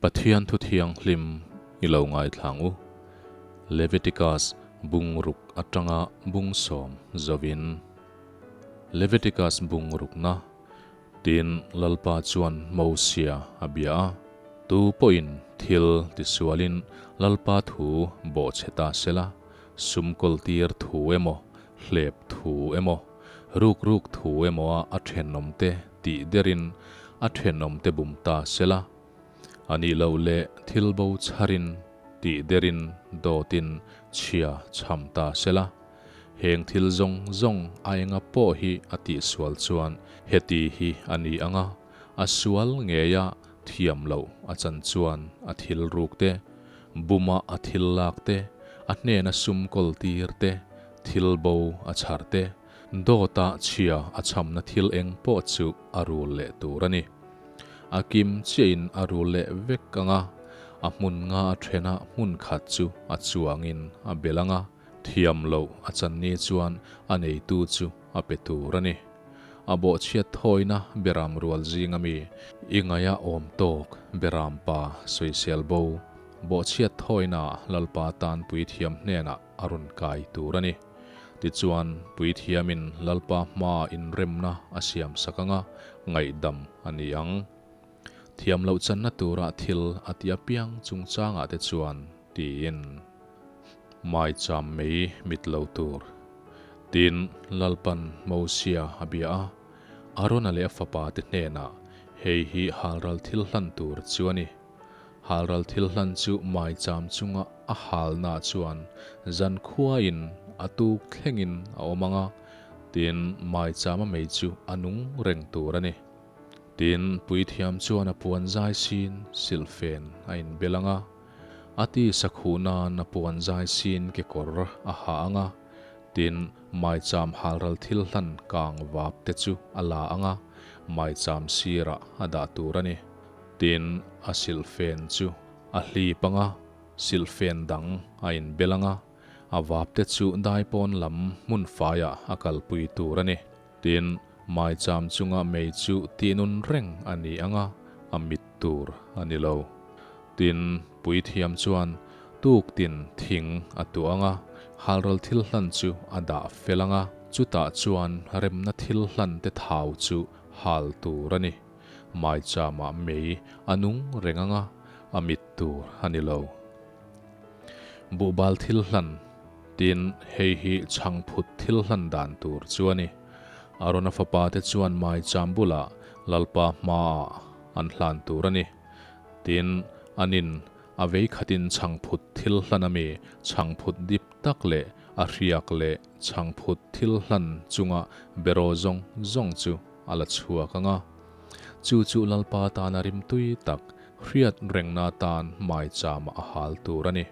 Pathian thu thianghlim i lo ngaithlang u. Leviticus bungruk atanga bung sawm zovin. Leviticus bungrukna Tin, Lalpa chuan Mosia a bia a, Tu pawhin thil tisualin Lalpa thu bawhchhe ta sela, sum kawltir thu emaw, hlep thu emaw, ruk ruk thu emaw a a thenawmte tih derin a thenawmte bum ta sela, a nih loh leh thil bo chharin tih derin dawtin chhia chham ta sela. Heng thil zawng zawng a enga pawh hi a tihsual chuan heti hi a ni ang a, a sual ngeia thiam loh a chan chuan a thil ruk te, buma a thil lak te, a hnena sum kawl tir te, thil bo a chhar te, dawta chhia a chhamna thil eng pawh chu a rul leh tur a ni. A kim chiahin a rul leh vek ang a, a hmun nga a thena hmun khat chu a chuangin a bel ang a, Thiam loh a chan ni chuan a neitu chu a pe tur a ni. A bawhchhiat thawina beram rual zinga mi i ngaia awm tawk beram pa sawisel bo bawhchhiat thawina Lalpa tan puithiam hnenah a rawn kai tur a ni. Tichuan, puithiamin Lalpa hmaa inremna a siam sak anga ngaihdam a ni ang. Thiam loh channa tura thil a ti apiang chungchangah te chuan tiin. Maicham mei mit lo tur. Tin, Lalpan Mosia a bia a, Arona leh a fapa te hnenah, Hei hi halral thil hlan tur chu a ni. Halral thil hlan chu maicham chunga a halna chuan zankhuain a tuk thlengin a awm ang a, tin, maichama mei chu a nung reng tur a ni. Tin, puithiam chuan a puan zai sin silhfen a inbel ang a, A ti sakhuh nan a puan zai sin kekawr a ha ang a, tin, maicham halral thil hlan kang vap te chu a la ang a, maicham sirah a dah tur a ni. Tin, a silhfen chu a hlip ang a, silhfen dang a inbel ang a, a vap te chu daipawn lam hmun faiah a kalpui tur a ni. Tin, maicham chunga mei chu tihnun reng a ni ang a, a mit tur a ni lo. Tin, puithiam chuan tuktin thing a tuah ang a, halral thil hlan chu a dah fel ang a, chutah chuan remna thil hlan te thau chu hal tur a ni. Maichamah mei a nung reng ang a, a mit tur a ni lo. Buhbal thil hlan, tin, hei hi chhangphut thil hlan dan tur chu a ni. Arona fapa te chuan maicham bulah Lalpa hmaah an hlan tur a ni. Tin, anin a vei khatin chhangphut thil hlan ami chhangphut dip tak leh a hriak leh chhangphut thil hlan chunga beraw zawng zawng chu a la chhuak ang a. Chu chu Lalpa tana rimtui tak hriat rengna atan maichama a hal tur a ni.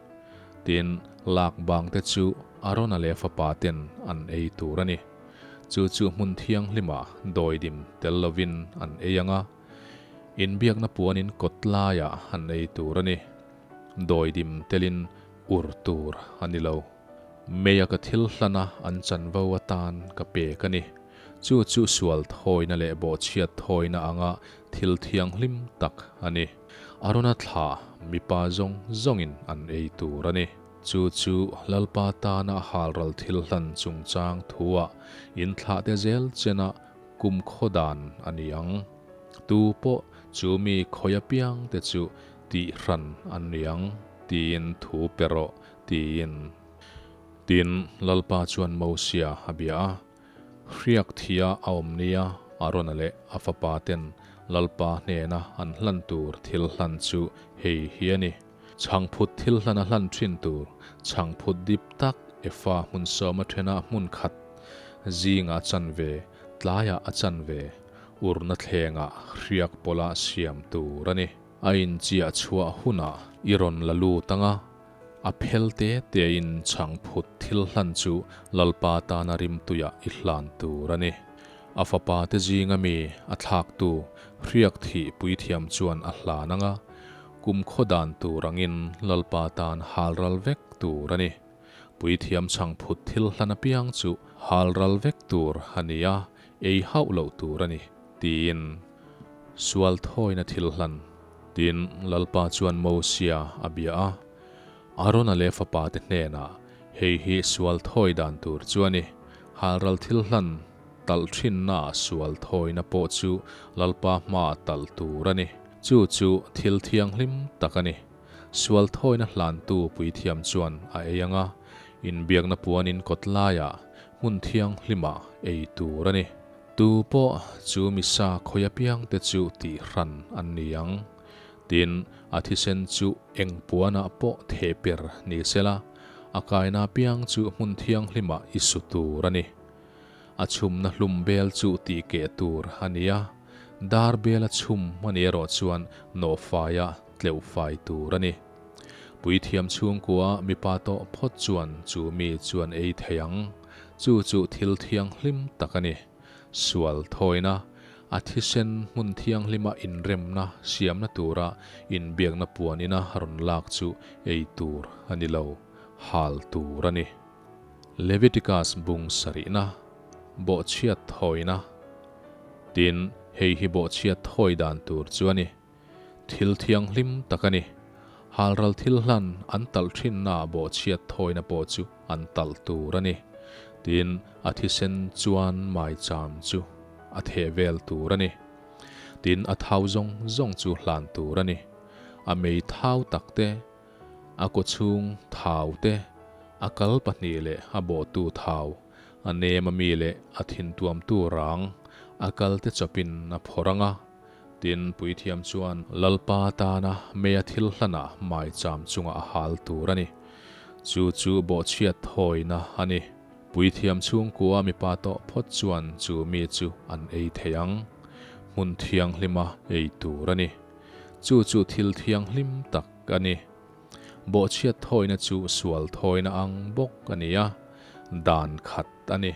Tin, lak bangte chu Arona leh a fapa ten an ei tur a ni. Chu chu hmun thianghlima dawidim tel lovin an ei ang a. Inbiakna puanin kawt laiah an ei tur a ni. Dawidim telin ur tur a ni lo. Meia ka thil hlana an chanvo atan ka pek a ni. Chu chu sual thawina leh bawhchhiat thawina anga thil thianghlim tak a ni. Arona thla mipa zawng zawngin an ei tur a ni. Chu chu Lalpa tana halral thil hlan chungchang thuah inthlahte zel chena kumkhaw dan a ni ang. Tu pawh chu mi khawi apiang te chu tih hran an ni ang, tiin thu pe rawh, tiin. Tin, Lalpa chuan Mosia a bia a, Hriak thia a awm nia Arona leh a fapa ten Lalpa hnena an hlan tur thil hlan chu hei hi a ni, Chhangphut thil hlan a hlan thin tur, chhangphut dip tak efa hmun sawma thena hmun khat zingah a chan ve, tlaiah a chan ve, urna thlengah hriak pawla siam tur a ni. A inchiah chhuah hunah i rawn la lut ang a, a phel te tein chhangphut thil hlan chu Lalpa tana rimtuiah i hlan tur a ni. A fapa te zinga mi a thlaktu hriak thih puithiam chuan a hlan ang a, kumkhaw dan tur angin Lalpa tan halral vek tur a ni. Puithiam chhangphut thil hlan apiang chu halral vek tur a ni a, ei hauh loh tur a ni, tiin sual thawina thil hlan. Tin, Lalpa chuan Mosia a bia a, Arona leh fapate hnenah, Hei hi sual thawi dan tur chu a ni. Halral thil hlan talh thinnaah sual thawina pawh chu Lalpa hmaah talh tur a ni. Chu chu thil thianghlim tak a ni. Sual thawina hlantu puithiam chuan a ei ang a, inbiakna puanin kawt laiah hmun thianghlimah ei tur a ni. Tu pawh chu misa khawi apiangte chu tihhran an ni ang. Tin, a thisen chu eng puanah pawh theh per ni sela, a kaina apiang chu hmun thianghlimah i su tur a ni. A chhumna hlum bel chu tihkeh tur a ni a, dar bela chhum a ni erawh chuan nawhfaia tleuh fai tur a ni. Puithiam chhungkua mipa tawh phawt chuan chu mi chuan ei thei ang. Chu chu thil thianghlim tak a ni. Sual thawina, a thisen hmun thianghlima inremna siamna tura inbiakna puan ina rawn lak chu ei tur a ni lo, hal tur a ni. Leviticus bung sarihna, bawhchhiat thawina. Tin, hei hi bawhchhiat thawi dan tur chu a ni. Thil thianghlim tak a ni. Halral thil hlan an talh thinnaah bawhchhiat thawina pawh chu an talh tur a ni. Tin, a thisen chuan maicham chu a theh vel tur a ni. Tin, a thau zawng zawng chu hlan tur a ni. A mei thau tak te, a kawchhung thau te, a kal pahnih leh a bawhtu thau, a nem a mi leh a thintuamtu rang, a kalte chawpin a phawrh ang a. Tin, puithiam chuan Lalpa tana meia thil hlanah maicham chungah a hal tur a ni. Chu chu bawhchhiat thawina a ni. Puithiam chhungkua mipa tawh phawt chuan chu mi chu an ei thei ang. Hmun thianghlima ei tur a ni. Chu chu thil thianghlim tak a ni. Bawhchhiat thawina chu sual thawina ang bawk a ni a, dan khat a ni.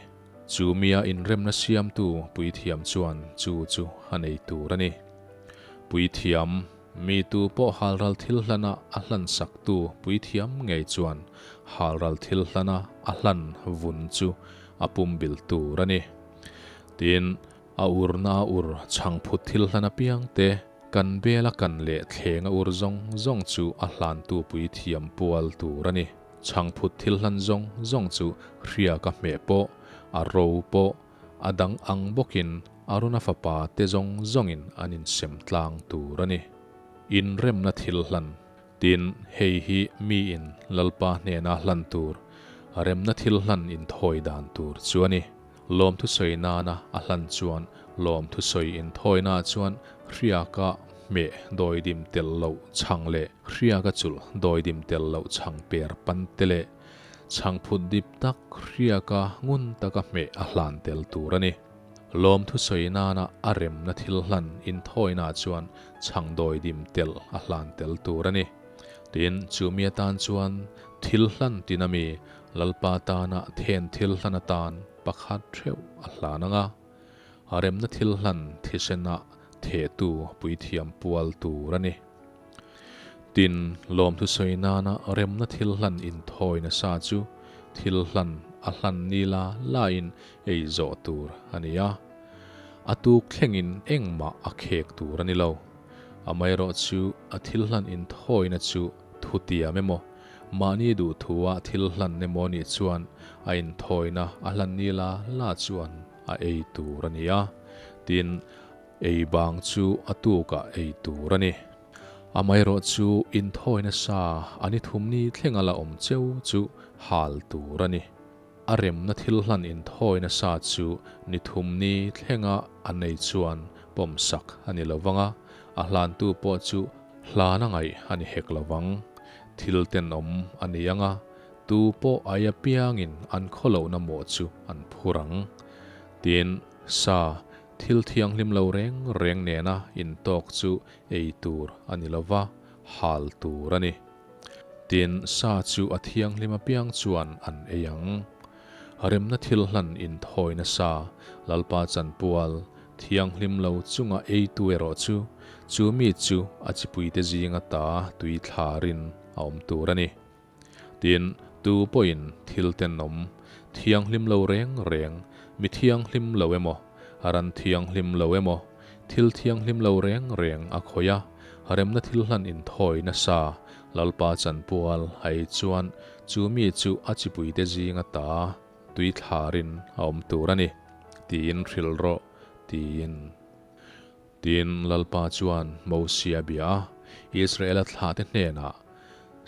Chu mia inremna siamtu puithiam chuan chu chu a nei tur a ni. Puithiam, mi tu pawh halral thil hlana a hlan saktu puithiam ngei chuan halral thil hlana a hlan vun chu a pumbil tur a ni. Tin, a urna a ur chhangphut thil hlan apiang te, kan bela kan leh thleng a ur zawng zawng chu a hlantu puithiam pual tur a ni. Chhangphut thil hlan zawng zawng chu hria ka hmeh pawh, a ro pawh, a dang ang bawkin Arona fapa te zawng zawngin an insem tlang tur a ni. Inremna thil hlan, tin, hei hi miin Lalpa hnena hlan tur, remna thil hlan inthawi dan tur chu a ni. Lawmthusawi nana a hlan chuan lawmthusawi inthawina chuan hriaka hmeh dawidim tel loh chhang leh hriaka chulh dawidim tel loh chhang per pan te leh chhang phut dip tak hriaka ngun taka hmeh a hlan tel tur a ni. Lawmthusawi nana a remna thil hlan inthawina chuan chhang dawidim tel a hlan tel tur a ni. Tin, chumi atan chuan thil hlan tin ami Lalpa tana then thil hlan atan pakhat theuh a hlan ang a, a remna thil hlan thisenah thehtu puithiam pual tur a ni. Tin, lawmthu sawi nana remna thil hlan inthawi nasa chu thil hlan a hlan ni la lain ei zawh tur a ni a, a tuk thlengin engmah a khek tur a ni lo. Amaherawhchu a thil hlan inthawina chu thutiam emaw, Mahni duhthua thil hlan emaw nih chuan a inthawina a hlan ni la la chuan a ei tur a ni a, tin, ei bang chu a tukah ei tur a ni. Amaherawh chu inthawina sa a ni thum ni thlenga la awm cheu chu hal tur a ni. A remna thil hlan inthawina sa chu ni thum ni thlenga a nei chuan pawmsak a ni lo vang a, a hlantu pawh chu Hlan a ngaih a ni hek lo vang. Thil tenawm a ni ang a, tu pawh ai apiangin an khawlohna mawh chu an phur ang. Tin, sa, thil thianghlim lo reng reng nena intawk chu ei tur a ni lo va, hal tur a ni. Tin, sa chu a thianghlim apiang chuan an ei ang. Remna thil hlan inthawina sa, Lalpa chanpual, thianghlim lo chunga eitu erawh chu, chu mi chu a chipuite zinga ta tui thlarin a awm tur a ni. Tin, tu pawhin thil tenawm, thianghlim lo reng reng, mi thianghlim lo emaw, ran thianghlim lo emaw, thil thianghlim lo reng reng a khawih a, Remna thil hlan inthawi nasa Lalpa chanpual a ei chuan chu mi chu a chipuite zinga ta tui thlarin a awm tur a ni, tiin hrilh rawh, tiin. Tin, Lalpa chuan Mosia bia a, Israela thlahte hnenah,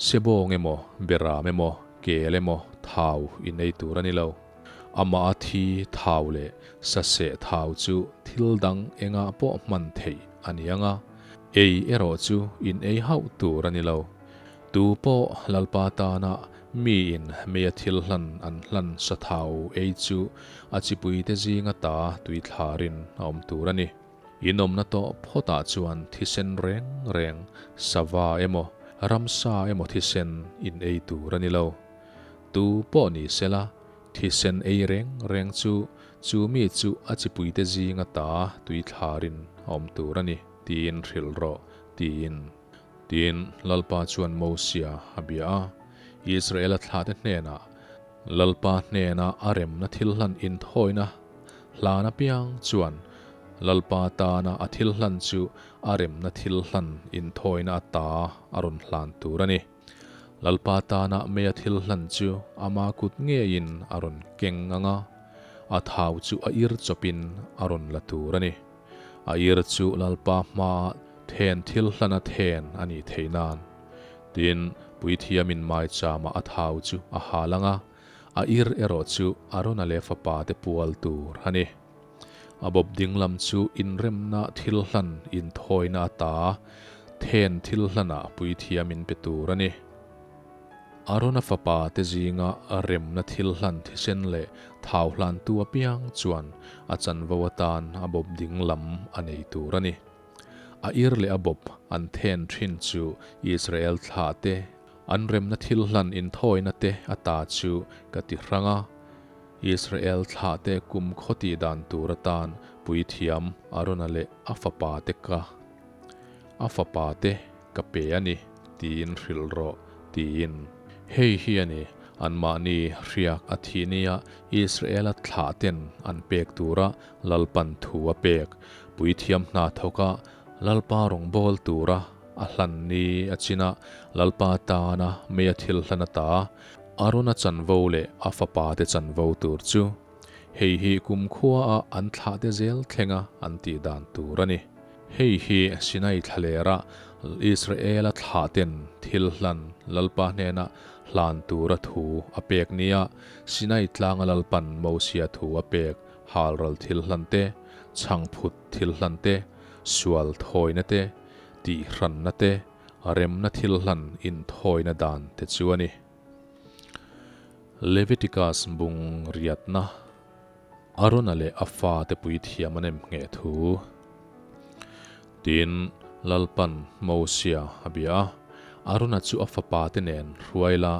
Sebawng emaw, beram emaw, kel emaw thau in ei tur a ni lo. Amah a thi thau leh saseh thau chu thil dang engah pawh hman theih a ni ang a, ei erawh chu in ei hauh tur a ni lo. Tu pawh Lalpa tana miin meia thil hlan an hlan sa thau ei chu a chipuite zinga ta tui thlarin a awm tur a ni. Inawmna tawh phawtah chuan thisen reng reng, sava emaw, ramsa emaw thisen in ei tur a ni lo. Tu pawh ni sela, thisen ei reng reng chu chu mi chu a chipuite zinga ta tui thlarin a awm tur a ni, tiin hrilh rawh, tiin. Tin, Lalpa chuan Mosia a bia a, Israela thlahte hnenah, Lalpa hnena a remna thil hlan inthawina hlan apiang chuan Lalpa tana a thil hlan chu a remna thil hlan inthawina ata a rawn hlan tur a ni. Lalpa tana meia thil hlan chu ama kut ngeiin a rawn keng ang a, a thau chu a ir chawpin a rawn la tur a ni. A ir chu Lalpa hmaah then thil hlana then a nih theih nan. Tin, puithiamin maichama a thau chu a hal ang a, a ir erawh chu Arona leh fapa te pual tur a ni. A bawp dinglam chu inremna thil hlan inthawina ata then thil hlanah puithiamin pe tur a ni. Arona fapa te zinga remna thil hlan thisen leh thau hlantu apiang chuan a chanvo atan a bawp dinglam a nei tur a ni. A ir leh a bawp an then thin chu Israel thlah te, an remna thil hlan inthawina te ata chu ka ti hrang a. Israel thlah te kum khaw tih dan tur atan puithiam Arona leh a fapa te ka a fapa te ka pe a ni tiin hrilh rawh tiin. Hei hi a ni, anmahni hriak a thih nia Israela thlah ten an pek tura Lalpan thu a pek, puithiam hna thawka Lalpa rawngbâwl tura a hlan ni a chin a, Lalpa tana meia thil hlan ata Arona chanvo leh a fapate chanvo tur chu hei hi kumkhuaah an thlahte zel thlenga an tih dan tur a ni. Hei hi Sinai thlalera Israela thlahten thil hlan Lalpa hnena hlan tura thu a pek nia Sinai tlanga Lalpan Mosia thu a pek halral thil hlan te, chhangphut thil hlan te, sual thawina te, tihhranna te, remna thil hlan inthawina dan te chu a ni. Leviticus bung riatna Arona leh a fate puithiam an em ngheh thu. Tin, Lalpan Mosia a bia a, Arona chu a fapate nen hruaila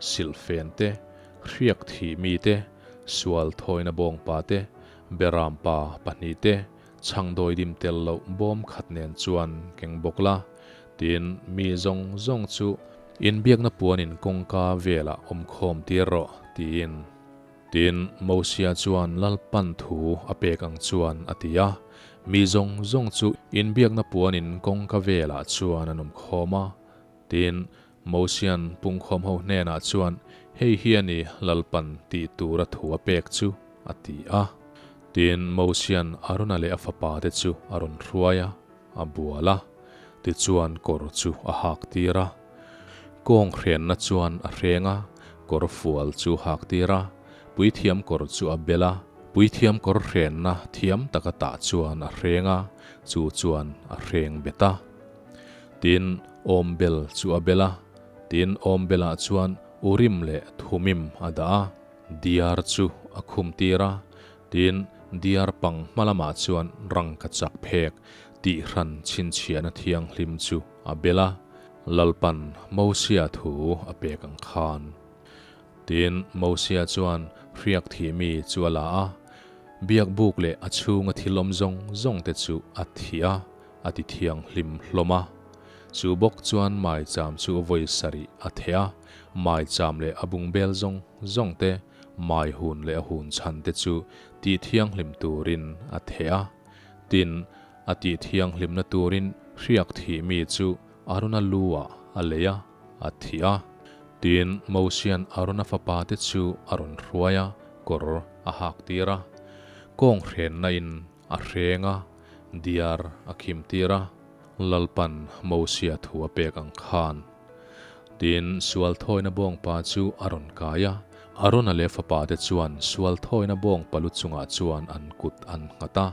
silhfen te, hriak thih mi te, sual thawina bawngpa te, berampa pahnih te, chhangdawi dim tel loh bawm khat nen chuan keng bawk la. Tin, mi zawng zawng chu inbiakna puanin kawngka velah awmkhawm tir rawh, tiin. Tin, Mosia chuan Lalpan thu a pek ang chuan a ti a, mi zawng zawng chu inbiakna puanin kawngka velah chuan an awmkhawm a. Tin, Mosia'n pungkhawm ho hnenah chuan, Hei hi a ni Lalpan tih tura thu a pek chu, a ti a. Tin, Mosia'n Arona leh a fapate chu a rawn hruai a, a bual a, tichuan kawr chu a hak tir a. Kawng hrenna chuan a hreng a, kawr fual chu hak tir a, puithiam kawr chu a bel a, puithiam kawr hrenna thiam taka tah chuan a hreng a, chu chuan a hreng bet a. Tin, awmbel chu a bel a, tin awmbelah chuan Urim leh Thumim a dah a, diar chu a khum tir a, tin diar pang hma lamah chuan rangkachak phek tihhran chhinchhiahna thianghlim chu a bel a, Lalpan Mosia thu a pek ang khan. Tin, Mosia chuan hriak thih mi chu a la a, biakbuk leh a chhunga thil awm zawng zawng te chu a thih a, a ti thianghlim hlawm a. Chu bawk chuan maicham chu vawi sarih a theh a, maicham leh a bungbel zawng zawng te, mai hun leh a hun chhan te chu tih thianghlim turin a theh a. Tin, a tih thianghlimna turin Hriak thih mi chu Arona lu-ah a lei a, a thi a. Tin, Mosia'n Arona fapate chu a rawn hruai a, kawr a hak tir a. Kawng hrenna in a hreng a, diar a khim tir a, Lalpan Mosia thu a pek ang khan. Tin, sual thawina bawngpa chu a rawn kai a, Arona leh fapate chuan sual thawina bawngpa lu chungah chuan an kut an nghat a.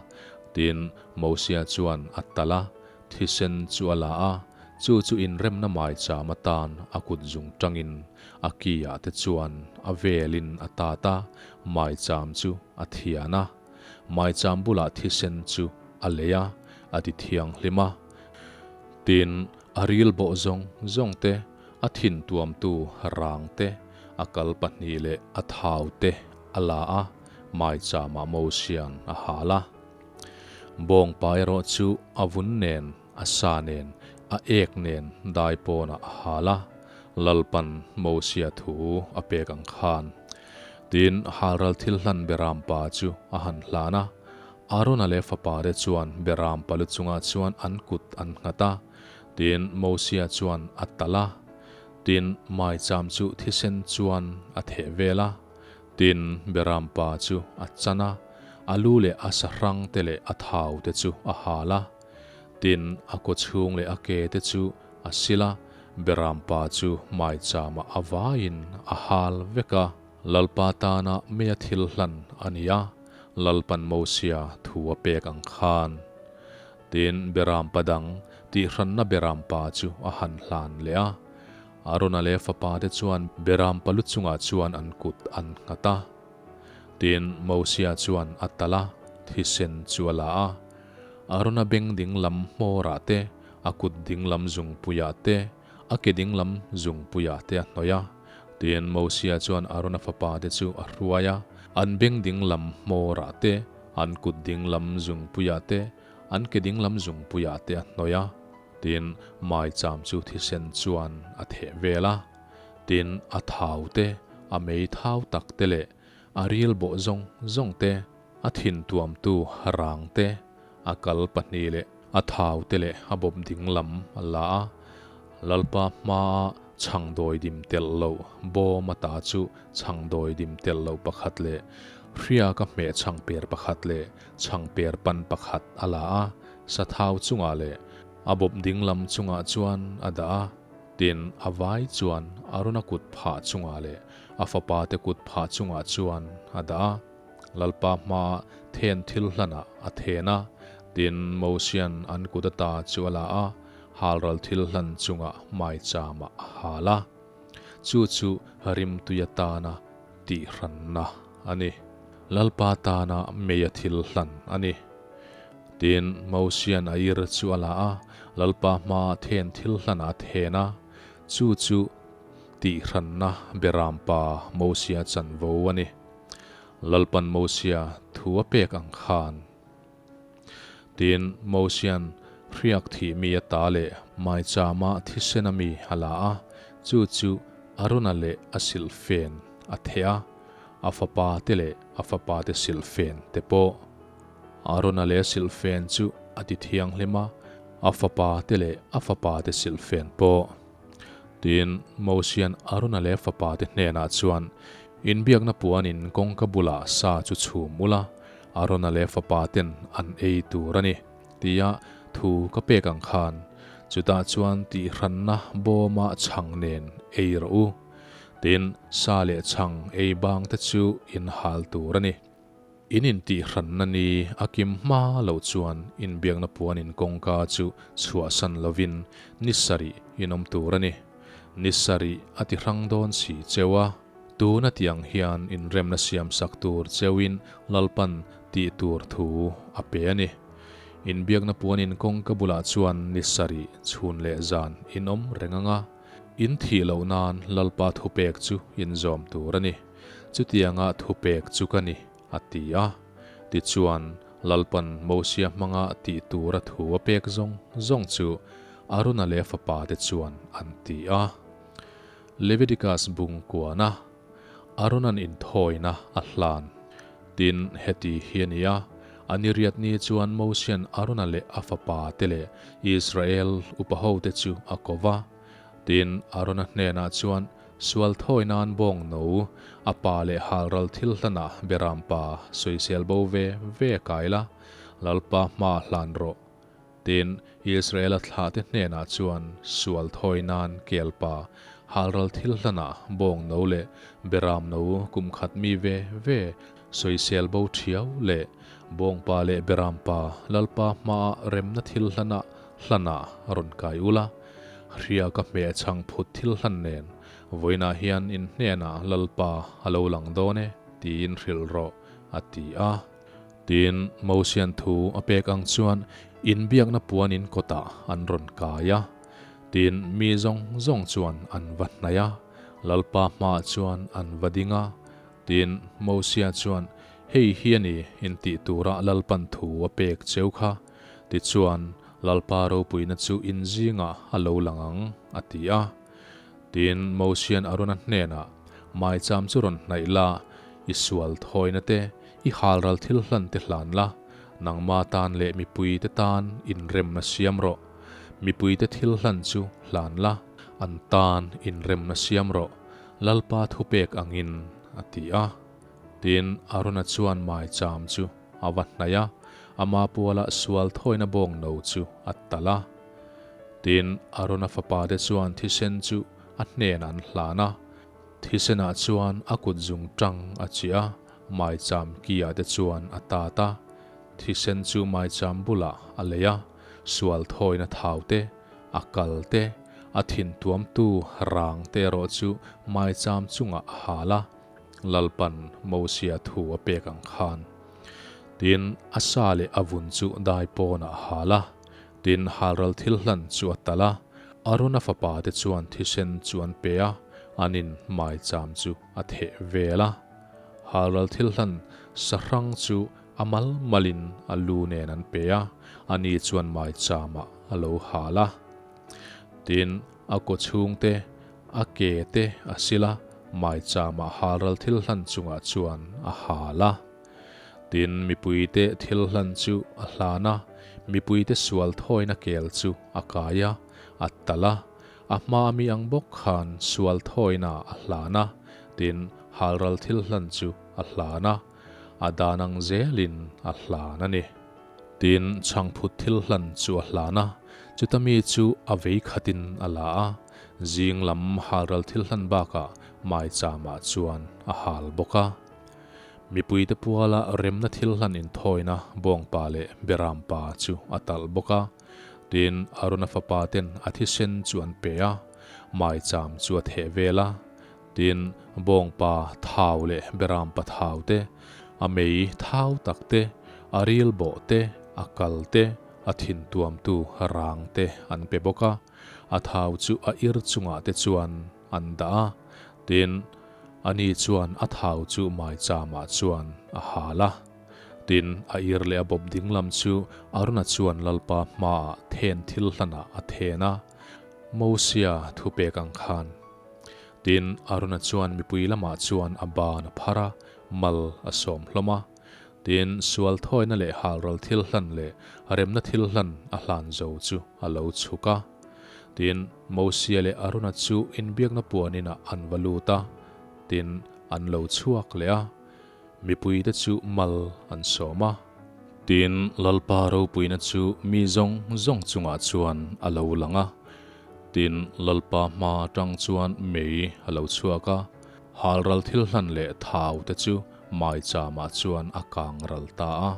Tin, Mosia chuan a talh a, thisen chu a la a, chu chu inremna maicham atan a kut zung tangin a ki-ah te chuan a velin a tat a, maicham chu a thian a. Maicham bulah thisen chu a lei a, a ti thianghlim a. Tin, a ril bawh zawng zawng te, a thin tuamtu rang te, a kal pahnih leh a thau te a la a, maichamah Mosia'n a hal a. Bawngpa erawh chu a vun nen, a sa nen, a ek nen dai pawnah a hal a, Lalpan Mosia thu a pek ang khan. Tin, halral thil hlan Berampa chu a han hlan a, Arona leh fapate chuan Beram palu chungah chuan an kut an nghat a, tin, Mosia chuan a talh a, tin, maicham chu thisen chuan a theh vel a, tin, Beram pa chu a chan a, a lu leh a sahrang te leh a thau te chu a hal a, tin, a kawchhung leh a ke te chu a sil a, Beram pa chu maichamah a vaiin a hal vek a. Lalpa tana mei a thil hlan a ni a, Lalpan Mosia thu a pek ang khan. Tin, Beram pa dang, tihhranna Beram pa chu a han hlan leh a. Arona leh fapate chuan Beram pa lu chungah chuan an kut an nghat a. Tin, Mosia chuan a talh a, thisen chu a la a. Arona beng ding lam hmawrah te, a kut ding lam zungpuiah te, a ke ding lam zungpuiah te a hnawih a. Tin, Mosia chuan Arona fapate chu a hruai a, an beng ding lam hmawrah te, an kut ding lam zungpuiah te, an ke ding lam zungpuiah te a hnawih a. Tin, maicham chu thisen chuan a theh vel a. Tin, a thau te, a mei thau tak te leh a ril bawh zawng zawng te, a thin tuamtu rang te, a kal pahnih leh a thau te leh a bawp ding lam a la a. Lalpa hmaa chhangdawi dim telh loh bawm ata chu chhangdawi dim telh loh pakhat leh hriaka hmeh chhangper pakhat leh chhangper pan pakhat a la a, sathau chungah leh a bawp ding lam chungah chuan a dah a. Tin, a vai chuan Arona kut phah chungah leh a fapate kut phah chungah chuan a dah a. Lalpa hmaa then thil hlanah a then a, tin, Mosia'n an kut ata chu a la a, halral thil hlan chungah maichâmah a hal a. Chu chu rimtui atâna tihhranna a ni. Lalpa tâna meia thil hlan a ni. Tin, Mosia'n a ir chu a la a, Lalpa hmaa then thil hlanah a then a, chu chu tihhranna Berampa Mosia chanvo a ni. Lalpan Mosia thu a pek ang khan. Tin, Mosia'n hriak thih mi a ta leh maichama thisena mi a la a, chu chu Arona leh a silhfen a theh a, a fapa te leh a fapa te silhfen te pawh. Arona leh a silhfen chu a ti thianghlim a, a fapa te leh a fapa te silhfen pawh. Tin, Mosia'n Arona leh a fapa te hnenah chuan, Inbiakna puanin kawngka bulah sa chu chhum ula, Arona leh a fapa ten an ei tur a ni, tia thu ka pek ang khan, chutah chuan tihhranna bawma chhang nen ei rawh u. Tin, sa leh chhang ei bang te chu in hal tur a ni. In intihhranna ni a kim hma loh chuan inbiakna puanin kawngka chu chhuahsan lovin ni sarih in awm tur a ni. Ni sarih a ti hrang dawn si cheu a, tuna ti ang hian inremna siamsak tur cheuin Lalpan tih tur thu a pe a ni. Inbiakna puanin kawngka bulah chuan ni sarih chhun leh zan in awm reng ang a, in thih loh nan Lalpa thupek chu in zawm tur a ni. Chutianga thupek chu ka ni, a ti a. Tichuan, Lalpan Mosia hmanga tih tura thu a pek zawng zawng chu Arona leh a fapate chuan an ti a. Leviticus bung kuana Arona'n inthawina a hlan. Tin, heti hi a ni a. A ni riat ni chuan Mosian Arona leh a fapa te leh Israel upa hote chu a ko va. Tin, Arona hnenah chuan, Sual thawi nan bawng no, a pa leh halral thil hlanah beram pa sawisel bo ve ve kai la, Lalpa hma hlan rawh. Tin, Israela thlahte hnenah chuan sual thawi nan kel pa, halral thil hlanah bawng no leh beram no kum khat mi ve ve sawisel bo thiau leh bawng pa leh beram pa Lalpa hmaah remna thil hlanah hlanah rawn kai ula, hria ka hmeh chhang phut thil hlan nen vawiinah hian in hnenah Lalpa a lo lang dawn e tiin hrilh rawh, a ti a. Tin, Mosian thu a pek ang chuan inbiakna puan in kawtah an rawn kai a. Tin, mi zawng zawng chuan an va hnaih a, Lalpa hmaah chuan an va ding a. Tin, Mosia chuan, Hei hi a ni intih tura Lalpan thu a pek cheu kha. Tichuan, Lalpa ropuina chu in zingah a lo lang ang, a ti a. Tin, Mosian Arona hnenah, Maicham chu rawn hnaih la, i sual thawina te, i halral thil hlan te hlan la, nangma tan leh mipuite tan inremna siam rawh. Mipuite thil hlan chu hlan la, an tan inremna siam rawh, Lalpa thupek angin, a ti a. Tin, Arona chuan maicham chu a va hnaih a, ama puala sual thawina bawng no chu a talh a. Tin, Arona fapate chuan thisen chu a hnenah an hlan a, thisenah chuan a kut zung tang a chiah a, maicham ki-ah te chuan a tat a. Thisen chu maicham bulah a lei a, sual thawina thau te, a kal te, a thin tuamtu rang te erawh chu maicham chungah a hal a. Lalpan Mosia thu a pek ang khan. Tin, a sa leh a vun chu dai pawnah a hal a, tin, halral thil hlan chu a talh a. Arona fapa te chuan thisen chu an pe a, anin maicham chu a theh vel a. Halral thil hlan sahrang chu a mal malin a lu nen an pe a, ani chuan maichamah a lo hal a. Tin, a kaw chhung te, a ke te a sil a, maichama halral thil hlan chungah chuan a hal a. Tin, mipuite thil hlan chu a hlan a, mipuite sual thawina kel chu a kai a, a talh a, a hma mi ang bawk khan sual thawina a hlan a, tin, halral thil hlan chu a hlan a, a dan ang zelin a hlan a ni. Tin, chhangphut thil hlan chu a hlan a, chuta mi chu a vei khatin a la a, zing lam halral thil hlan bakah maicham-ah chuan a hal bawk a. Mipuite puala remna thil hlan inthawina bawngpa leh berampa chu a talh bawk a. Tin, Arona fapa ten a thisen chu an pe a, maicham chu a theh vel a. Tin, bawngpa thau leh berampa thau te, a mei thau tak te, a ril bawh te, a kal te, a thin tuamtu rang te an pe bawk a. A thau chu a ir chungah te chuan an dah a, tin, ani chuan a thau chu maichamah chuan a hal a. Tin, a ir leh a bawp dinglam chu Arona chuan Lalpa hmaah then thil hlanah a then a, Mosia thupek ang khan. Tin, Arona chuan mipui lamah chuan a ban a phar a, mal a sawm hlawm a. Tin, sual thawina leh halral thil hlan leh remna thil hlan a hlan zo chu a lo chhuk a. Tin, Mosia leh Arona chu inbiakna puan inah an va lut a, tin, an lo chhuak leh a. Mipuite chu mal an sawm a. Tin, Lalpa ropuina chu mi zawng zawng chungah chuan a lo lang a. Tin, Lalpa hma atang chuan mei a lo chhuak a, halral thil hlan leh thau te chu maichamah chuan a kang ral ta a.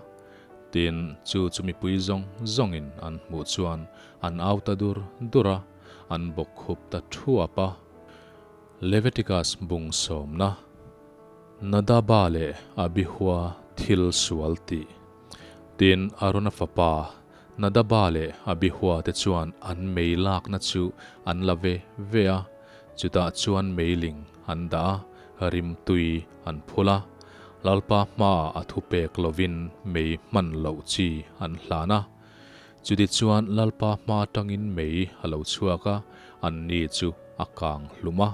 Tin, chu chu mipui zawng zawngin an hmuh chuan an au ta dur dur a, an bawkkhup ta thuap a. Leviticus bung sawmna. Nadaba leh Abihua thil sual tih. Tin, Arona fapa Nadaba leh Abihua te chuan an mei lakna chu an la ve ve a, chutah chuan meiling an dah a, rimtui an phul a. Lalpa hmaah a thupek lovin mei hman loh chi an hlan a. Chutichuan Lalpa hma atangin mei a lo chhuak a, anni chu a kang hlum a.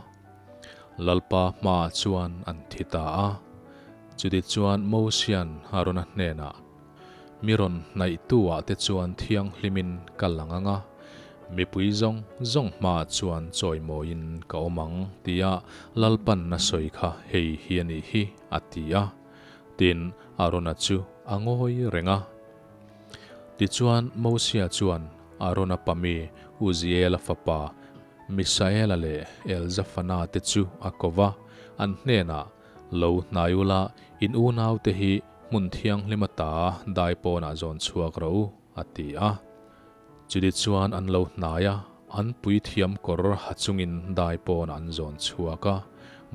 Lalpa hmaah chuan an thi ta a. Chutichuan Mosian Arona hnenah. Mi rawn hnaihtu-ah te chuan thianghlimin ka lang ang a, mipui zawng zawng hmaah chuan chawimawiin ka awm ang, tia Lalpan a sawi kha hei hi a nih hi, a ti a. Tin, Arona chu a ngawi reng a. Tichuan, Mosia chuan Arona pami Uziela fapa Misaela leh Elzafana te chu a ko va, an hnenah, Lo hnai ula, in unaute hi hmun thianghlim ata dai pawnah zawn chhuak rawh u, a ti a. Chuli chuan an lo hnai a, an puithiam kawr ha chungin dai pawnah an zawn chhuak a,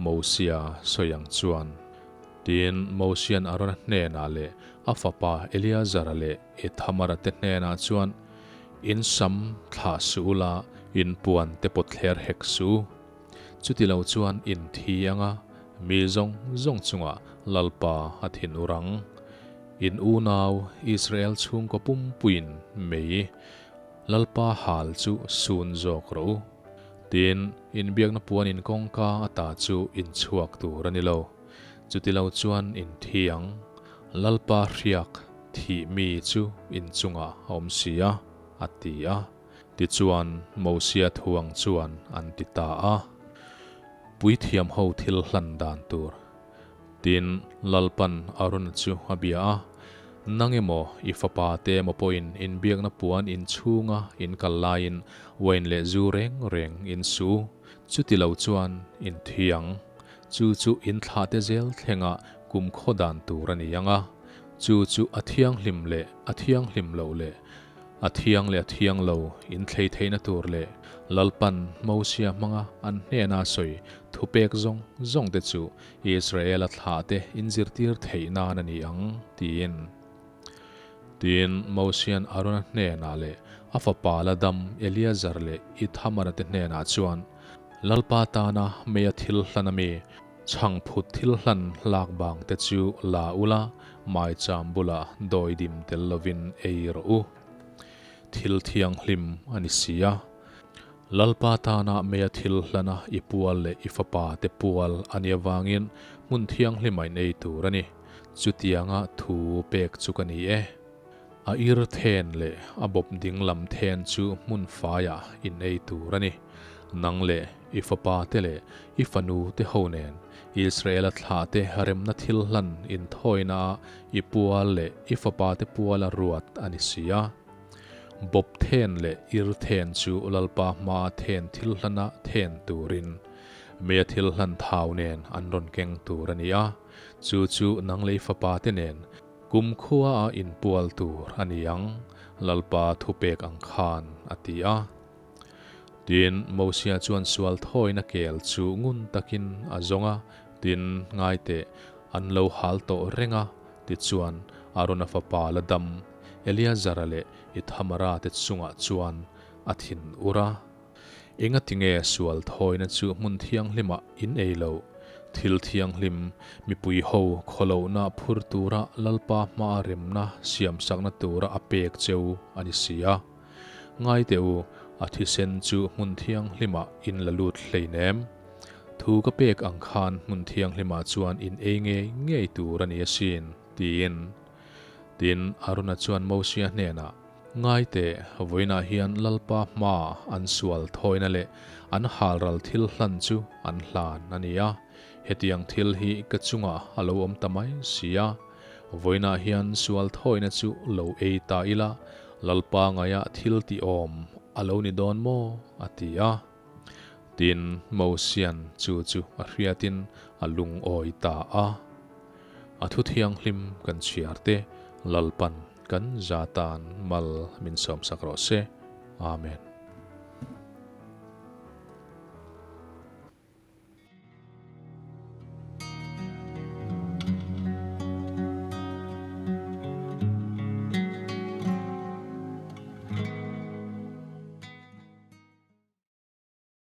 Mosia sawi ang chuan. Tin, Mosian Arona hnenah leh a fapa Eleazara leh Ithamara te hnenah chuan, In sam thlah suh ula, in puan te pawt thler hek suh u. Chuti lo chuan in thi anga mi zawng zawng chungah Lalpa a thin ur ang. In unau Israel chhungkaw pumpuiin mei Lalpa hal chu sun zawk rawh u. Tin, inbiakna puan in kawngka ata chu in chhuak tur a ni lo. Chuti lo chuan in thi ang. Lalpa hriak thih mi chu in chungah a awm si a, a ti a. Tichuan, Mosia thuang chuan an ti ta a, Puithiam ho thil hlan dan tur. Tin, Lalpan Arona chu a bia a, Nang emaw, i fapa te emaw pawhin inbiakna puan inchhunga in kal laiin uain leh zu reng reng in su, chuti lo chuan in thi ang. Chu chu in thlah te zel thlenga kumkhaw dan tur a ni ang a, chu chu a thianghlim leh a thianghlim loh leh A thiang leh a thiang lo in thlei theihna tur leh Lalpan Mosia hmanga an hnena sawi thupek zawng zawng te chu Israela thlah te in zirtir theih nan a ni ang, tiin. Tin, Mosian Arona hnenah leh a fapa la dam Eleazar leh Ithamara te hnenah chuan, Lalpa tana meia thil hlan a mi, Chhangphut thil hlan lak bang te chu la ula, maicham bulah dawidim tel lovin ei rawh u. Thil thianghlim a ni si a. Lalpa tana meia thil hlana i pual leh i fapa te pual a nih avangin hmun thianghlim a in ei tur a ni. Chutianga thu pek chu ka ni e. A ir then leh a bawp ding lam then chu hmun faiah in ei tur a ni. Nang leh i fapa te leh i fanu te ho nen Israela thlah te remna thil hlan inthawina ah i pual leh i fapa te puala ruat a ni si a. Bawp then leh ir then chu Lalpa hmaa then thil hlana then turin mei a thil hlan thau nen an rawn keng tur a ni a. Chu chu nang leh i fapa te nen Kumkhua a inpual tur a ni ang, Lalpa thupek ang khan, a ti a. Tin, Mosia chuan sual thawina kel chu ngun takin a zawng a, tin, ngaiteh, an lo hal tawh reng a, tichuan, Arona fapa la dam, Eleazara leh Ithamara te chungah chuan a thin ur a. Engatinge sual thawina chu hmun thianghlimah in ei loh? Thil thianghlim, mipui ho khawlohna phur tura Lalpa hmaa remna siamsakna tura a pek cheu a ni si a. Ngai teh u, a thisen chu hmun thianghlimah in la lut hleinem. Thu ka pek ang khan hmun thianghlimah chuan in ei ngei ngei tur a ni asin, tiin. Tin, Arona chuan Mosia hnenah, Ngai teh, vawiinah hian Lalpa hmaa an sual thawina leh an halral thil hlan chu an hlan a ni a, hetiang thil hi ka chungah a lo awm ta mai si a. Vawiinah hian sual thawina chu lo ei ta ila, Lalpa ngaiah thil tih awm a lo ni dawn maw? a ti a. Tin, Mosian chu chu a hriatin a lungawi ta a. A thu thianghlim kan chhiar te Lalpan kan za tan mal min sawmsak rawh se. Amen.